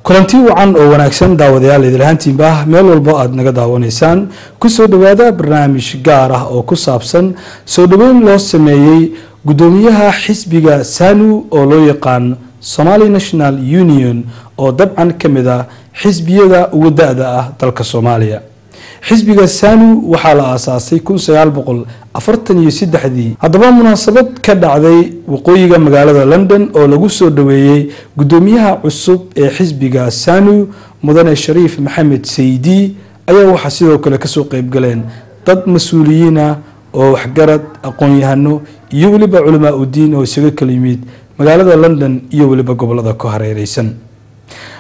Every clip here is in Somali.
Kulanti wacan oo wanaagsan, daawadayaal, idilhaantiinba meel walbo aada naga daawanaysaan, kusoo dhawaada barnaamij gaar ah oo ku saabsan soo dhaweyn loo sameeyey guddoomiyaha xisbiga SANU oo loo yaqaan Somali National Union, oo dabcan ka mid ah xisbiyada ugu da-da ah dalka Soomaaliya. Xisbiga SANU waxaa la aasaasay 1943dii. Haddaba, munaasabad ka dhacday waqooyiga magaalada London oo lagu soo dhaweeyey guddoomiyaha cusub ee xisbiga SANU, mudane Shariif Maxamed Saydi, ayaa waxaa sidoo kale kasoo qeybgaleen dad mas-uuliyiina oo waxgarad, aqoon-yahano iyo weliba culamaa udiin oo isaga kala yimid magaalada London iyo weliba gobolada ku hareereysan.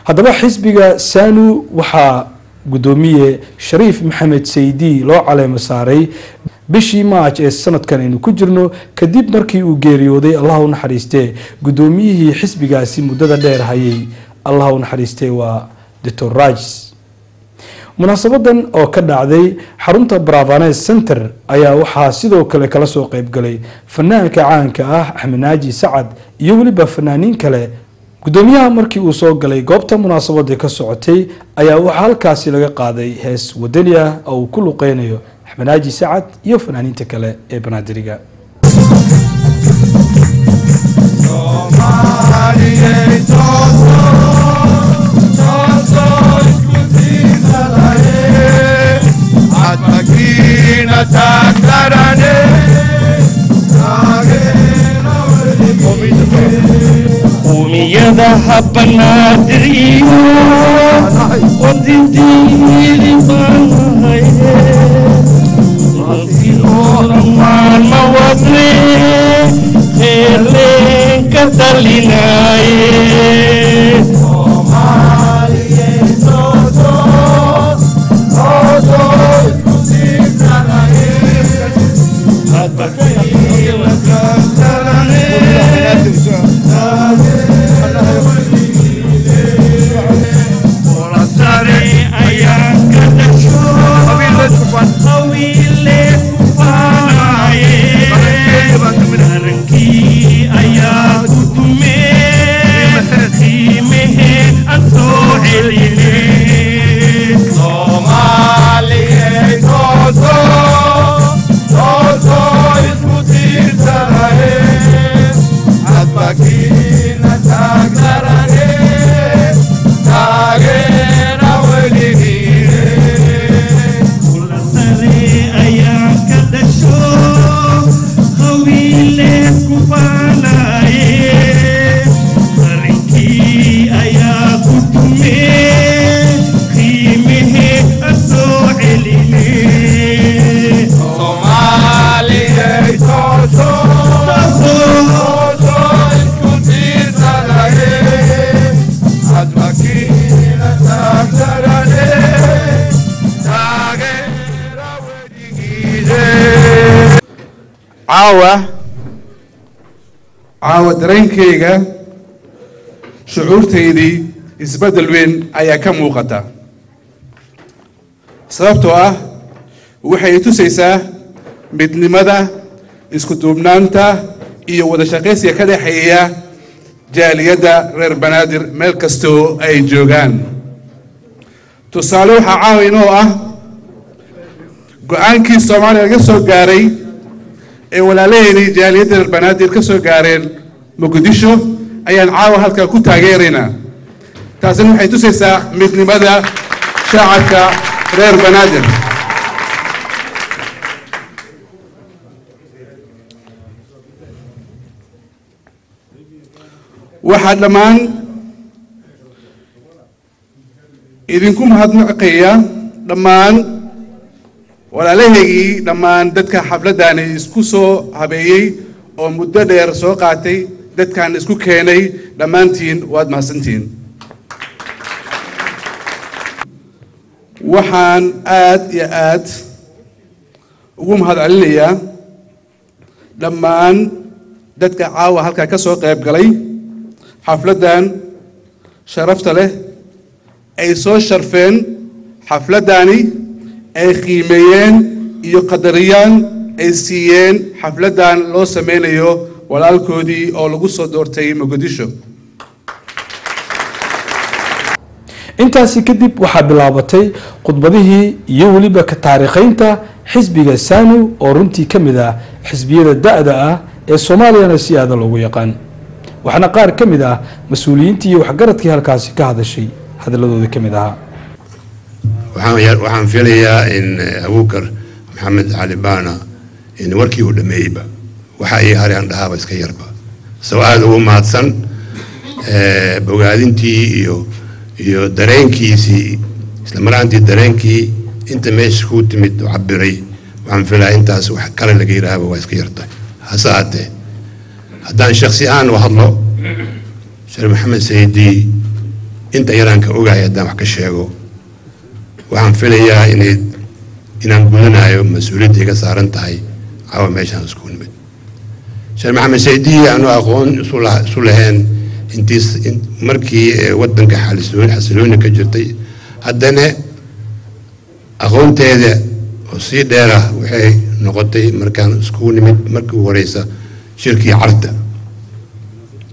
Haddaba, xisbiga SANU waxaa guddoomiye Shariif Maxamed Saydi loo caleemo saaray bishii Maaj ee sanadkan aynu ku jirno, kadib markii uu geeriyooday, Allah u naxariistee, guddoomiyihii xisbigaasi muddada dheer hayay, Allah u naxariistee, waa Doctor Rajs. Munaasabadan oo ka dhacday xarunta Bravanes Center ayaa waxaa sidoo kale kala soo qeybgalay fanaanka caanka ah Axmed Naaji Sacad iyo weliba fanaaniin kale. Guddoomiyaha markii uu soo galay goobta munaasabada ka socotay ayaa waxaa halkaasi laga qaaday hees wadani ah oo uu ku luqeynayo Axmed Naaji Sacad iyo fanaaniinta kale ee Banaadiriga. Qowmiyada Habanaadiriyo wadindiiri baanahay, maalma wadne heerleen ka talinaaye. Caawa dareenkayga, shucuurtaydii isbeddel weyn ayaa ka muuqata, sababtoo ah waxay tusaysaa midnimada, isku duubnaanta iyo wada shaqaysiga ka dhexeeya jaaliyadda reer Banaadir meel kastoo ay joogaan. Tusaale waxaa caawa inoo ah go-aankii Soomaaliya laga soo gaaray ee walaalaheennii jaaliyadda reer Banaadir ka soo gaareen Muqdisho ayaan caawa halkaa ku taageeraynaa. Taasina waxay tusaysaa midnimada shacabka reer Banaadir. Waxaa dhammaan idinku mahadnaqaya dhammaan walaalahaygii, dhammaan dadka xafladdaani isku soo habeeyey oo muddo dheer soo qaatay, dadkan isku keenay. Dhammaantiin waad mahadsantihiin. Waxaan aad iyo aad ugu mahad celinayaa dhammaan dadka caawa halkaa ka soo qayb galay xafladdan sharafta leh, ay soo sharfeen xafladdaani, ay qiimeeyeen iyo qadariyaan ay siiyeen xafladdan loo sameynayo walaalkoodii oo lagu soo doortay Muqdisho. Intaasi kadib waxaa bilaabatay khudbadihii iyo weliba ka taariikheynta xisbiga SANU oo runtii ka mid ah xisbiyada da-da ah ee Soomaaliyana si aada loogu yaqaan. Waxaana qaar ka mid ah mas-uuliyiintii iyo waxgaradkii halkaasi ka hadashay hadaladooda ka mid ahaa. Waxaan filayaa in Abuukar Maxamed Cali Baana in warkii uu dhameeyeyba, waxa ii haray aan dhahaaba iska yarba, isagoo aada ugu mahadsan bogaadintii iyo dareenkiisii, isla maraantii dareenkii inta meesha kuu timid u cabiray. Waxaan filayaa intaas wax kale laga yidhaahaba waa iska yartahay. Hase haatee haddaan shaksi ahaan u hadlo, Shariif Maxamed Sayidi inta yaraan ka ogahay haddaan wax ka sheego, waxaan filayaa inaan gudanayo mas-uuliyadda iga saaran tahay caawa meeshaan isku nimid. Shariif Maxamed Sayidi aanu aqoon isu lahayn intiis markii waddanka xasilooni ka jirtay, haddana aqoonteeda oo sii dheerah waxay noqotay markaan iskugu nimid markii ugu horeysa shirkii Carta.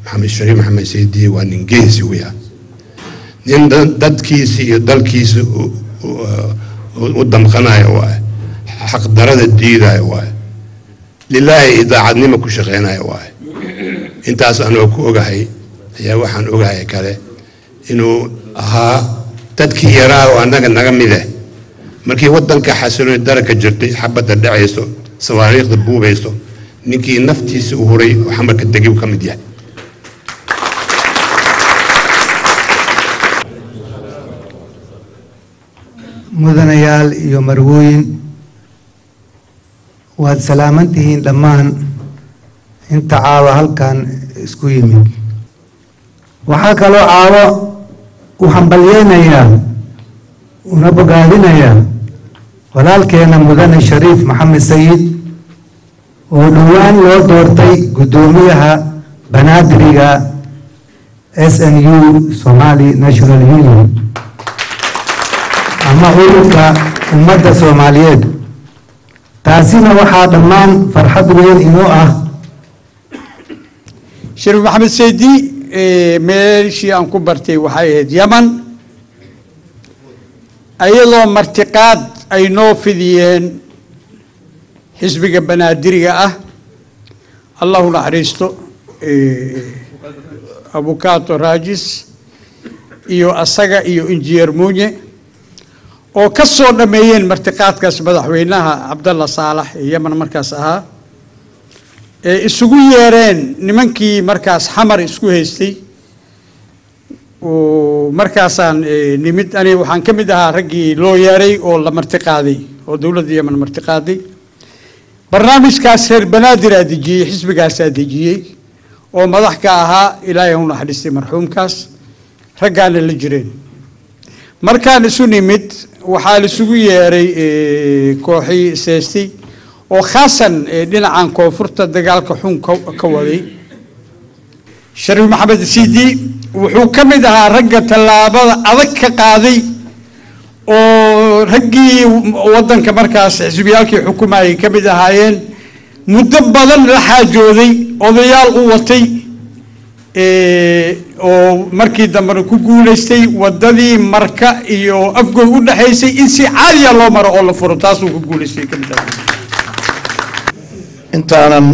Maxamed Shariif Maxamed Sayidi waa nin geesi weya, nin dadkiisi iyo dalkiisa u damqanayo waay, xaqdarada diidayo waay, lilaahi idaacadnimo ku shaqeynayo waay. Intaas anoo ku ogahay ayaa waxaan ogahay kale inuu ahaa dadkii yaraa oo annaga naga mid eh markii waddanka xasilooni daraka jirtay, xabadda dhacayso, sawaariikhda buubayso, ninkii naftiisa u huray oo xamarka degi ka mid yahay. Mudanayaal iyo marwooyin, waad salaaman tihiin dhammaan inta caawa halkan isku yimid. Waxaa kaloo caawo u hambalyeynayaa una bogaadinayaa walaalkeena mudane Shariif Maxamed Sayid oo dhowaan loo doortay guddoomiyaha banaadiriga SNU, Somali National Union, ama ururka ummadda Soomaaliyeed. Taasina waxaa dhammaan farxad weyn inoo ah. Shariif Maxamed Saydi meeshii aan ku bartay waxay ahayd Yeman, ayadoo martiqaad ay noo fidiyeen xisbiga banaadiriga ah, Allahu naxariisto Abukato Raajis iyo asaga iyo Injineer Muunye, oo ka soo dhammeeyeen martiqaadkaas madaxweynaha Cabdalla Saalax ee Yemen markaas ahaa, ee isugu yeereen nimankii markaas Xamar isku haystay. Oo markaasaan nimid, aniga waxaan ka mid ahaa raggii loo yeeray oo la martiqaaday oo dowladda Yemen martiqaaday. Barnaamijkaas reer Banaadir dejiyey, xisbigaasaa dejiyey oo madax ka ahaa, Ilaahay u naxariistay marxuumkaas, raggaana la jireen. Markaan isu nimid waxaa la isugu yeeray kooxii seestay oo khaasan dhinacan koonfurta dagaalka xun ka waday. Shariif Maxamed Sidi wuxuu ka mid ahaa ragga tallaabada adag ka qaaday oo raggii waddanka markaas xisbiyaalkii xukumayay ka mid ahaayeen, muddo badan la xaajooday, odayaal u watay, oo markii dambena ku guulaystay waddadii Marka iyo Afgoy u dhexaysay in si caadiya loo maro oo la furo. Taasuu ku guulaystay ka mid ahaa. Intaanan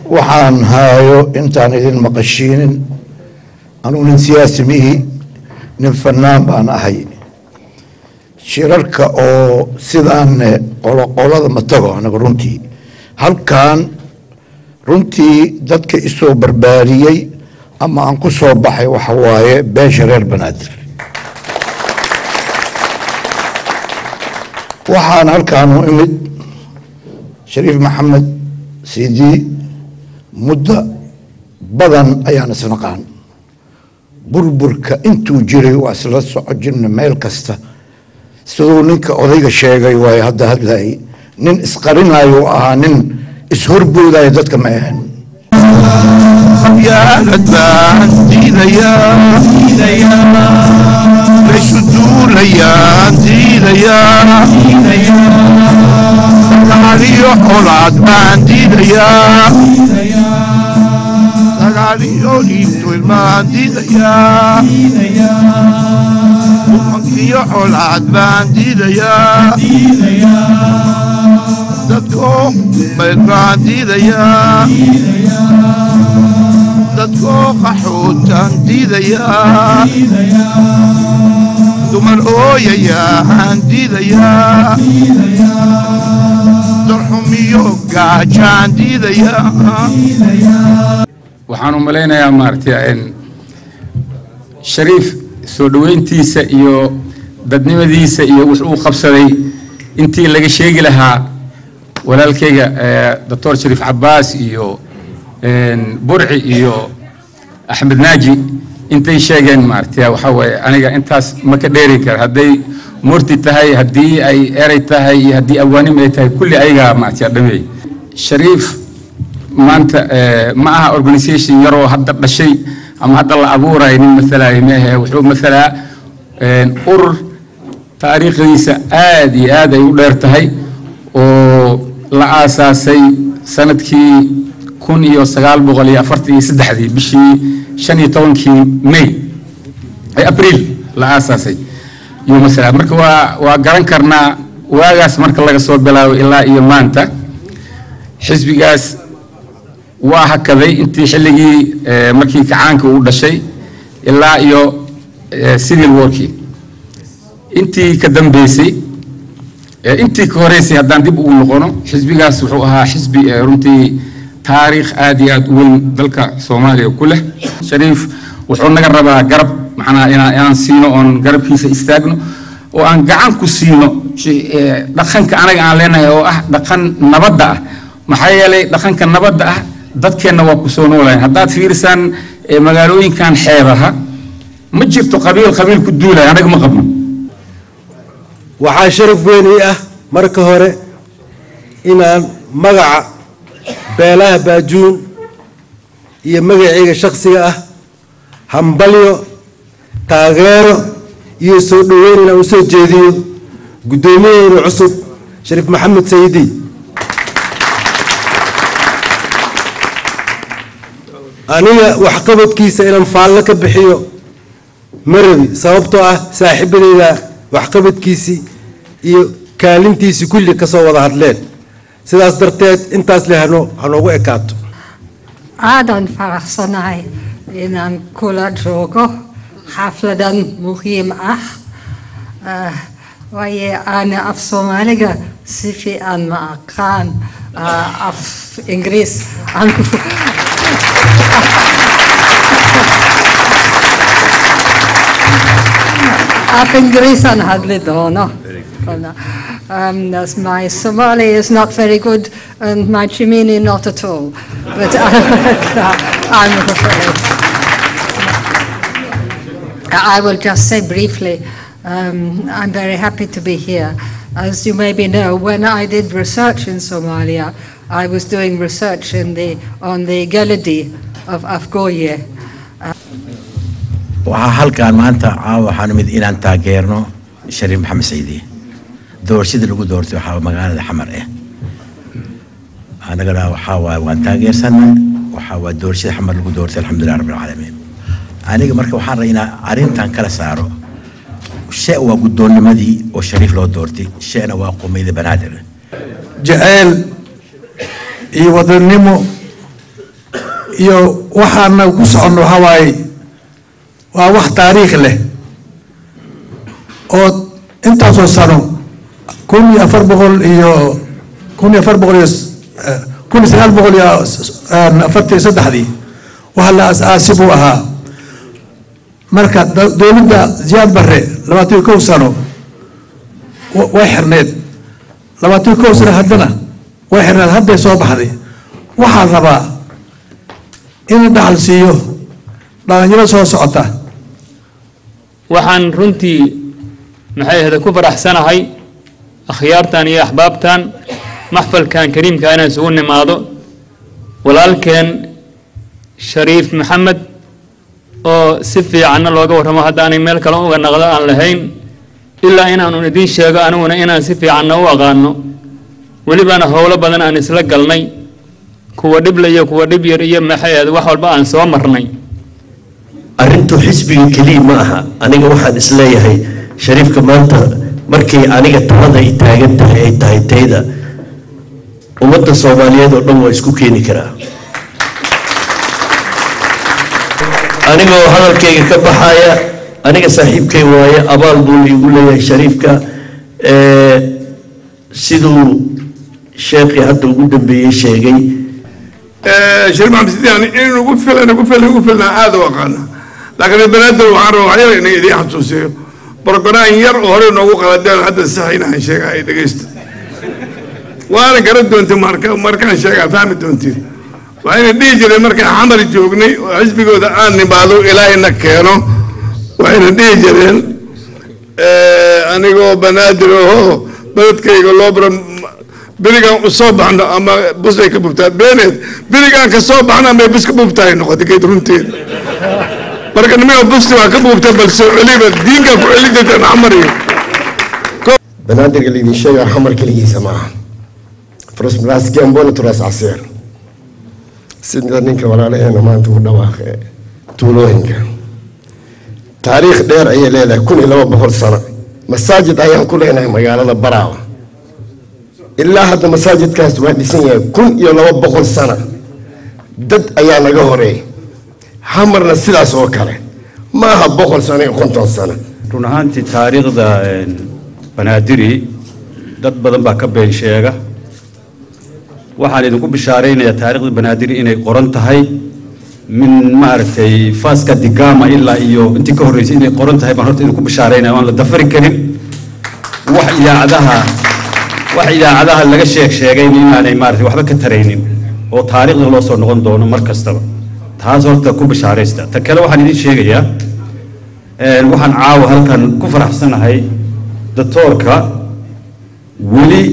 waxaan haayo intaan idin maqashiinin, anugu nin siyaasi mihi, nin fanaan baan ahay. Shirarka oo sidaanne qoloqolada ma tago anaga. Runtii halkan runtii dadka isoo barbaariyey ama aan ku soo baxay waxa waaye beesha reer Banaadir. Waxaan halkaan u imid Shariif Maxamed Sidi, muddo badan ayaan isnaqaan, burburka intuu jiray waa isla soco jirna meel kasta. Siduu ninka odayga sheegay waayo hadda hadlayay, nin isqarinayo ahaa, nin ishorboodaya dadka ma ahan. Qabyaalad baan diidayaa, laysu duulayaan diidayaa, dagaaliyo colaad baan diidayaa, dagaal Soomaaliyo dhiibto ilmaan diidayaa, dumankiyo colaad baan diidayaa, dadkoo mayd baan diidayaa, dadkoo qaxootaan diidayaa, dumar ooyayaaan diidayaa, darxumiyo gaajaan diidayaa. Waxaan u malaynayaa maaragtay Shariif soo dhoweyntiisa iyo dadnimadiisa iyo wux uu qabsaday intii laga sheegi lahaa walaalkayga Doctor Shariif Cabaas iyo Burci iyo Axmed Naaji intay sheegeen, maaragtay waxaa waaye aniga intaas ma ka dheeri kara. Hadday murti tahay, haddii ay erey tahay iyo haddii abwaanim ay tahay, kulli ayagaa maaragtay dhameey. Shariif maanta ma aha organisation yaroo hadda dhashay ama hadda la abuurayo nin masalaayo meehe. Wuxuu masalaa urur taariikhdiisa aad iyo aad ay u dheer tahay oo la aasaasay sanadkii 1943-dii bishii 15-kii May Abriil la aasaasay yuu masalaa. Marka waa garan karnaa waagaas marka laga soo bilaabo ilaa iyo maanta xisbigaas waa hakaday intii xilligii markii kacaanka uu dhashay ilaa iyo civil warkii intii ka dambeysay. Intii ka horeysay haddaan dib ugu noqono, xisbigaas wuxuu ahaa xisbi runtii taariikh aad iyo aad u weyn dalka Soomaaliya ku leh. Shariif wuxuu naga rabaa garab, macnaha inaan siino oon garabkiisa istaagno oo aan gacan ku siino dhaqanka anaga aan leenahay oo ah dhaqan nabadda ah. Maxaa yeelay dhaqanka nabadda ah dadkeenna waa kusoo noolayn. Haddaad fiirisaan magaalooyinkan xeebaha, ma jirto qabiil qabiil ku duulaya, anaga ma qabno. Waxaa sharaf weyn ii ah marka hore inaan magaca beelaha Baajuun iyo magacayga shakhsiga ah hambalyo, taageero iyo soo dhoweyn inaan usoo jeediyo guddoomiyaheena cusub Shariif Maxamed Sayidi. Aniga waxqabadkiisa inaan faallo ka bixiyo ma rabi, sababtoo ah saaxiibadeyda waxqabadkiisii iyo kaalintiisii kulli ka soo wada hadleen. Sidaas darteed intaas le hano hanoogu ekaato. Aadaan faraxsanahay inaan kula joogo xafladan muhiim ah, waayo ana af Soomaaliga si fiican ma aqaan, af Ingiriis aan ku af Ingiriis aan hadli doono. As my Somali is not very good and my Chimini not at all. But I'm afraid. I will just say briefly, I'm very happy to be here. As you maybe know, when I did research in Somalia, I was doing research on the Geledi of Afgoye. Waxaa halkaan maanta caawa waxaan nimid inaan taageerno Shariif Maxamed Saydi doorashadii lagu doortay waxaa magaalada Xamar ah. Anagana waxaa waaye waan taageersanay, waxaa waa doorashadii Xamar lagu doortay, alxamdulilah rabbil caalamiin. Aniga marka waxaan rabaa inaan arrintan kala saaro. Shay waa guddoonnimadii oo Shariif loo doortay, shayna waa qowmiyada Banaadir. Jaceyl iyo wadannimo iyo waxaana ku soconno waxaa waaye waa wax taariikh leh oo intaasoo sano 1400 iyo 1400 iyo 1943-dii waxa la as-aasi buu ahaa. Marka dowladda Ziyaad Barre 21 sano way xirneed, 21 sano haddana way xirneed, hadday soo baxday. Waxaa rabaa in la dhaxal siiyo dhalinyaro soo socota. Waxaan runtii maxay ahayd ku faraxsanahay akhyaartan iyo axbaabtan maxfalkan kariimka inaan isugu nimaado, walaalkeen Shariif Maxamed oo si fiicanna looga warramo haddaanay meel kale uga naqdo aan lahayn ilaa inaanun idiin sheego aniguna inaan si fiicanna u aqaano, welibana howlo badan aan isla galnay. Kuwa dhib la iyo kuwa dhib yar iyo maxay ahayd wax walba aan soo marnay. Arrintu xisbiga keliya ma aha. Aniga waxaan isleeyahay Shariifka maanta markay aniga talada ay taagan tahay ay tahay tayda ummadda Soomaaliyeed oo dhan waa isku keeni karaa. Anigoo hadalkayga ka baxaya, aniga saaxiibkay waaye, abaal buu igu leeyahay Shariifka. Siduu sheekii hadda ugu dambeeyey sheegay, Shariif Maxamed Sidiyan in ugu filan ugu filan ugu filnaa aada u aqaana, laakiin Banaadir waxaan rabaa wax yar inay idiin xasuusiyo brogram yar oo hore noogu qaladeen hadda sax inaan sheega ay dhegeysta waana garan doontiin marka markaan sheegaa fahmi doontiin. Waxayna dhihi jireen markaan Xamar joognay oo xisbigooda aan nimaado Ilaahayna keeno, waxayna dhihi jireen anigoo Banaadir ahoo beledkayga loo baro berigaan u soo baxno ama busay ka bubtaa beeneed berigaan ka soo baxno ama bus ka bubtahay noqotay geed runteeda. Marka nimanka busti waa ka buubta bal soo celiba diinka ku celi jirteen Xamar iyo Banaadirka laydin sheegaa Xamar keligiisa maaha, Ras Gamboni to Ras Casiir, sida ninka walaalaheena maanta u dhawaaqe tuulooyinka taariikh dheer ayay leedahay, 1200 sano. Masaajid ayaan ku leenahay magaalada Baraawa, ilaa hadda masaajidkaas waa dhisan yahay 1200 sano. Dad ayaa naga horeeyay. Xamarna sidaas oo kale ma aha 100 sano iyo 50 sano. Run ahaantii taariikhda Banaadiri dad badan baa ka been sheega. Waxaan idinku bishaaraynayaa taariikhda Banaadiri inay qoran tahay min maaragtay Vasco da Gama ilaa iyo intii ka horreysay inay qoran tahay baan horta idinku bishaaraynaya, waan la dafari karin. Wax idaacadaha laga sheeg sheegay inaanay maaragtay waxba ka taraynin oo taariikhda loo soo noqon doono mar kastaba, taas horta ku bishaaraysta. Ta kale waxaan idin sheegayaa, waxaan caawa halkan ku faraxsanahay doctoorka weli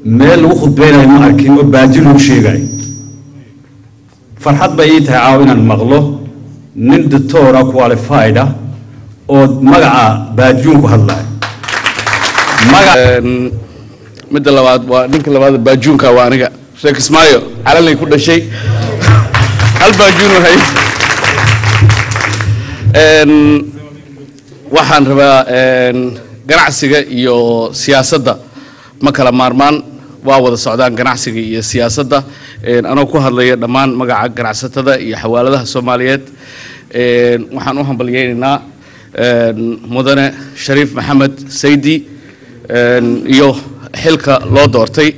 meel lagu khudbeynayo ma arkin oo baaji lagu sheegayo. Farxad bay ii tahay caawa inaan maqlo nin doctora qualified ah oo magaca baajuun ku hadlayo. Midda labaad waa ninka labaad baajuunka waa aniga reer Kismaayo calanlay ku dhashay hal baajuun wahay. Waxaan rabaa ganacsiga iyo siyaasadda ma kala maarmaan, waa wada socdaan ganacsiga iyo siyaasadda. Anoo ku hadlaya dhammaan magaca ganacsatada iyo xawaaladaha Soomaaliyeed, waxaan u hambalyeynaynaa mudane Shariif Maxamed Saydi iyo xilka loo doortay.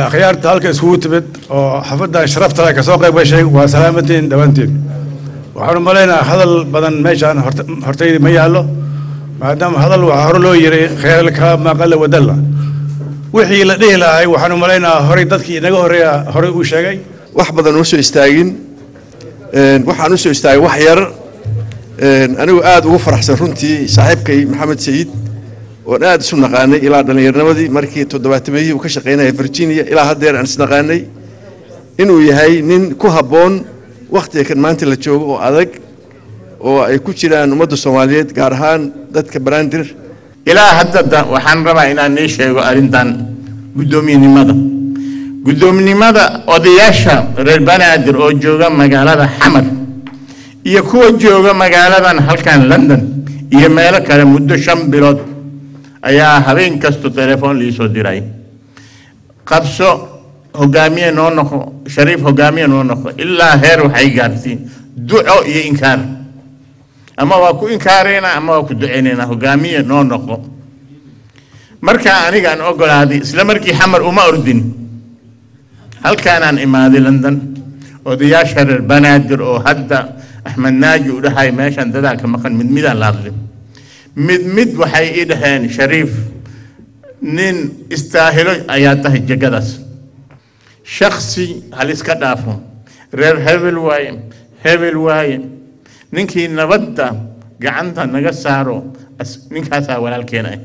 Akhyaarta halka iskugu timid oo xafaddan sharafta leh kasoo qayb gashay, waa salaamatiin dhammaantiin. Waxaan u malaynayaa hadal badan meeshaan hortayda ma yaallo, maadaama hadal waxaa hore loo yiray kheeralka maqalla wadalla. Wixii la dhihi lahay waxaan u malaynayaa horey dadkii inaga horreeya horey uu sheegay. Wax badan uma soo istaagin, waxaan u soo istaagay wax yar. Anigu aada ugu faraxsan runtii saaxiibkay Maxamed Sayid oon aada isu naqaanay ilaa dhallinyarnimadii markii toddobaatameyihii uu ka shaqaynaya Virginia ilaa haddeer aan isnaqaanay, inuu yahay nin ku habboon wakhtiga kan maanta la joogo oo adag oo ay ku jiraan ummadda Soomaaliyeed, gaar ahaan dadka Banaadir. Ilaa hadda waxaan rabaa inaan nii sheego arrintan guddoominimada odayaasha reer Banaadir oo jooga magaalada Xamar iyo kuwa jooga magaaladan halkan London iyo meelo kale, muddo 5 bilood ayaa habeen kasta telefoon liisoo diray: qabso hogaamiye noo noqo Shariif, hogaamiye noo noqo. Ilaa heer waxay gaartiin duco iyo inkaar, ama waa ku inkaaraynaa ama waa ku ducaynaynaa, hogaamiye noo noqo. Markaa anigaan ogolaaday isla markii Xamar uma ordin, halkaanaan imaaday London. Odayaasha reer Banaadir oo hadda Axmed Naaji u dhahay meeshan dadaa ka maqan, mid midaan la hadlin, mid mid waxay ii dhaheen: Shariif nin istaahilo ayaa tahay jegadaas, shaksi haliska dhaafo, reer hebel waaye hebel waaye, ninkii nabadda gacanta naga saaro ninkaasaa walaalkeena ah,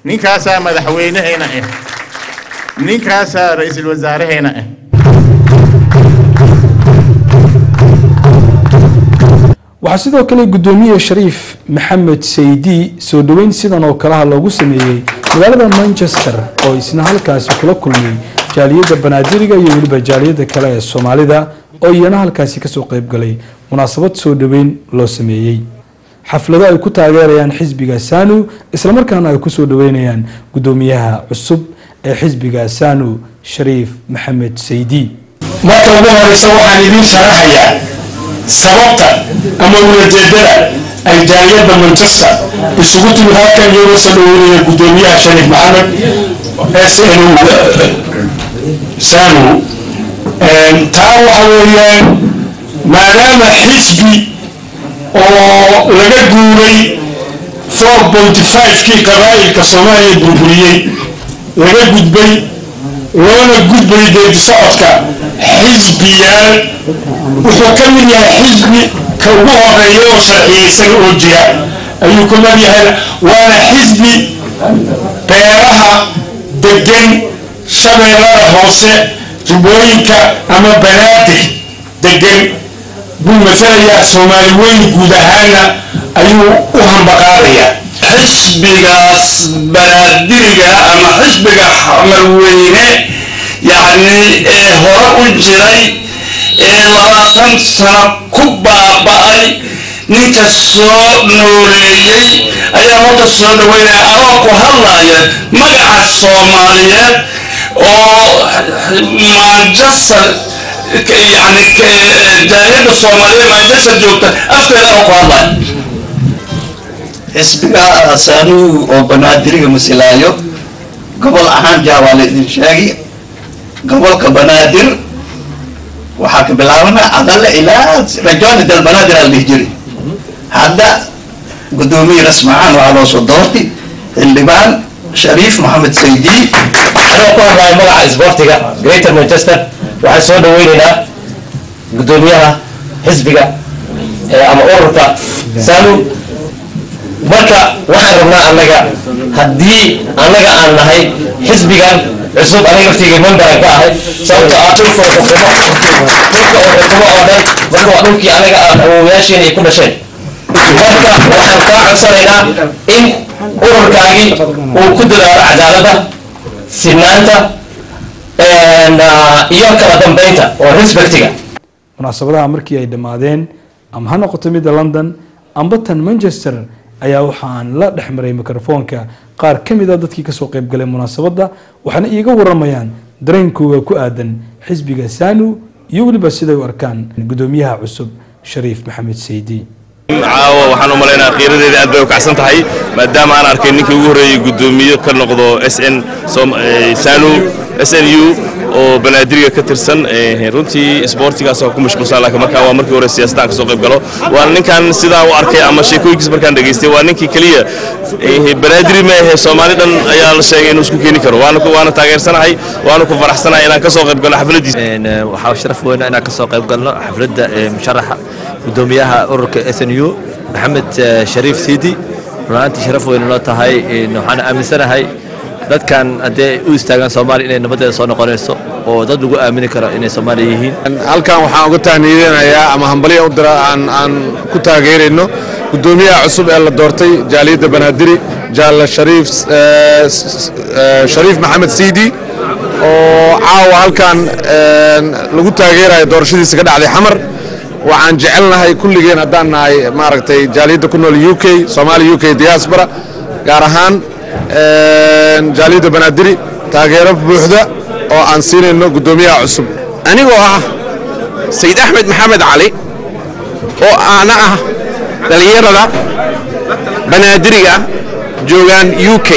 ninkaasaa madaxweynaheena ah, ninkaasaa ra-iisul wasaaraheena ah. Waxaa sidoo kale guddoomiye Shariif Maxamed Saydi soo dhoweyn sidan oo kalaha loogu sameeyey magaalada Manchester oo isna halkaasi kula kulmay Jaaliyadda Banaadiriga iyo weliba jaaliyadda kale ee Soomaalida oo iyana halkaasi kasoo qayb galay munaasabad soo dhoweyn loo sameeyey, xaflado ay ku taageerayaan xisbiga SANU, islamarkaana ay kusoo dhaweynayaan guddoomiyaha cusub ee xisbiga SANU, Shariif Maxamed Saydi. Marka ugu horeysa waxaan idiin sharaxayaa sababta ama ulajeedada ay jaaliyadda Manchester isugu timid halkan, iyagoo soo dhaweynaya guddoomiyaha Shariif Maxamed SNU SANU. Taa waxa weeyaan, maadaama xisbi oo laga guuray 4.5-kii qabaa'ilka Soomaaliya burburiyey laga gudbay, loona gudbay geedi socodka xisbiyaal, wuxuu ka mid yahay xisbi ka ugu horeeya oo sharciyeysan oo jira ayuu ka mid yahay, waana xisbi beeraha degan Shabeellada Hoose, Jubbooyinka ama Banaadir degan buu masalayaa, Soomaali weyn guud ahaana ayuu u hambaqaadayaa. Xisbigaas Banaadiriga ama xisbiga Xamarweyne, yacni ee hore u jiray ee 20 sano ku baaba'ay, ninka soo nooleeyey ayaa horta soo dhaweynaya, anoo ku hadlaya magaca Soomaaliyeed oo Manchester, yani jaaliyadda Soomaaliyeed Manchester joogta afkeeda anoo ku hadlaya. Xisbiga SANU oo Banaadiriga masilaayo gobol ahaan jaa waa la idin sheegi. Gobolka Banaadir waxaa ka bilaabana Cadale ilaa Regione del Banaadir aa la dhihi jiri. Hadda guddoomiye rasmi ahaan waxaa loo soo doortay Xildhibaan Shariif Maxamed Saydi. Anoo ku hadlaya magaca isboortiga Greater Manchester, waxaan soo dhaweynaynaa guddoomiyaha xisbiga ama ururka SANU. Marka waxaan rabnaa annaga, haddii annaga aan nahay xisbigan cusub, aniga laftigay memberan ka ahay, sababto ah dhulka oo xukumo, dhulka oo xukumo oo dhan, marka waa dhulkii anaga aan awowayaasheena ay ku dhasheen. Marka waxaan kaa codsanaynaa in ururkaagii uu ku dadaalo cadaaladda, sinaanta iyo kala dambeynta oo respectiga. Munaasabadaha markii ay dhammaadeen, ama ha noqoto midda London amba tan Manchester, ayaa waxaan la dhex maray mikrofoonka qaar ka mid a dadkii kasoo qayb galay munaasabadda, waxaana iiga waramayaan dareenkooga ku aadan xisbiga SANU iyo weliba siday u arkaan guddoomiyaha cusub, Shariif Maxamed Saydi. Caawa waxaan u malaynayaa qiiradeeda aad bay u kacsan tahay, maadaama aan arkay ninkii ugu horreeyey guddoomiye ka noqdo SN SANU SNU oo Banaadiriga ka tirsan. Runtii isboortigaas waa ku mashquulsan, laakiin markaan waa markii hore siyaasadda aan kasoo qayb galo. Waa ninkan sidaan u arkay ama sheekooyinkiis markaan dhegaystay, waa ninkii keliya Banaadiri ma ahe, Soomaali dhan ayaa la sheegay inuu isku keeni karo. Waana taageersanahay, waana ku faraxsanahay inaan kasoo qayb galo xafladiisa. Waxaa sharaf weyn inaan kasoo qayb galno xafladda musharaxa guddoomiyaha ururka SNU, Maxamed Shariif Sidi. Runaantii sharaf weyn noo tahay. Waxaan aaminsanahay dadkan haddii ay u istaagaan Soomaaliya inay nabaddeeda soo noqonayso oo dad lagu aamini karo inay Soomaaliya yihiin. Halkan waxaan uga tahniidinayaa ama hambalya u dira aan ku taageerayno guddoomiyaha cusub ee la doortay jaaliyadda Banaadiri, Jaale Shariif, Shariif Maxamed Siidi, oo caawa halkan lagu taageerayo doorashadiisa ka dhacday Xamar. Waxaan jecelnahay kulligeen haddaan nahay maaragtay jaaliyadda ku nool UK, Soomaaliya UK diaspora, gaar ahaan jaaliyadda Banaadiri, taageero buuxda oo aan siinayno guddoomiyaha cusub. Anigoo ah Sayid Axmed Maxamed Cali oo aana ah dhallinyarada Banaadiriga joogaan UK,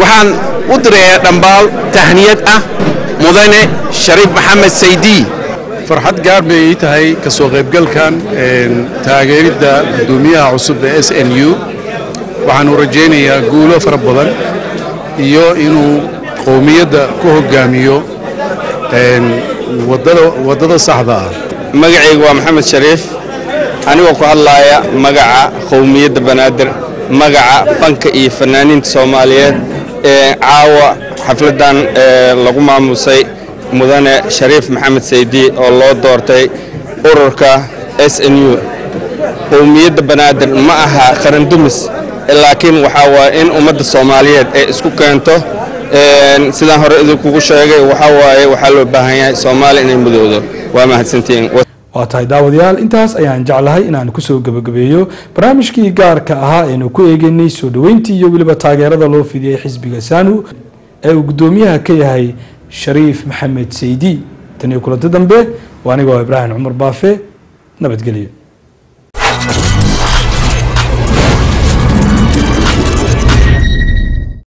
waxaan u dirayaa dhambaal tahniyad ah mudane Shariif Maxamed Saydi. Farxad gaar bay ii tahay ka soo qaybgalkan taageeridda guddoomiyaha cusub ee SNU. Waxaanu rajaynayaa guulo fara badan iyo inuu qowmiyadda ku hoggaamiyo waddada saxda ah. Magacaygu waa Maxamed Shariif, anigoo ku hadlaaya magaca qowmiyadda Banaadir, magaca fanka iyo fanaaniinta Soomaaliyeed ee caawa xafladdan lagu maamusay mudane Shariif Maxamed Saydi oo loo doortay ururka SNU. Qowmiyadda Banaadir ma aha qarandumis, laakiin waxaa waaya in ummadda Soomaaliyeed ay isku keento. Sidaan hore idinkugu sheegay, waxaa waaye waxaa loo baahan yahay Soomaaliya inay mudowdo. Waa mahadsantihiin. Waa tahay daawadayaal, intaas ayaan jeclahay inaan kusoo gebagabeeyo barnaamijkii gaarka ahaa aynu ku eegeynay soo dhaweyntii iyo weliba taageerada loo fidiyey xisbiga SANU ee uu guddoomiyaha ka yahay Shariif Maxamed Saydi. Tan iyo kulanti dambe, waa anigoo Ibraahim Cumar Baafe, nabadgelyo.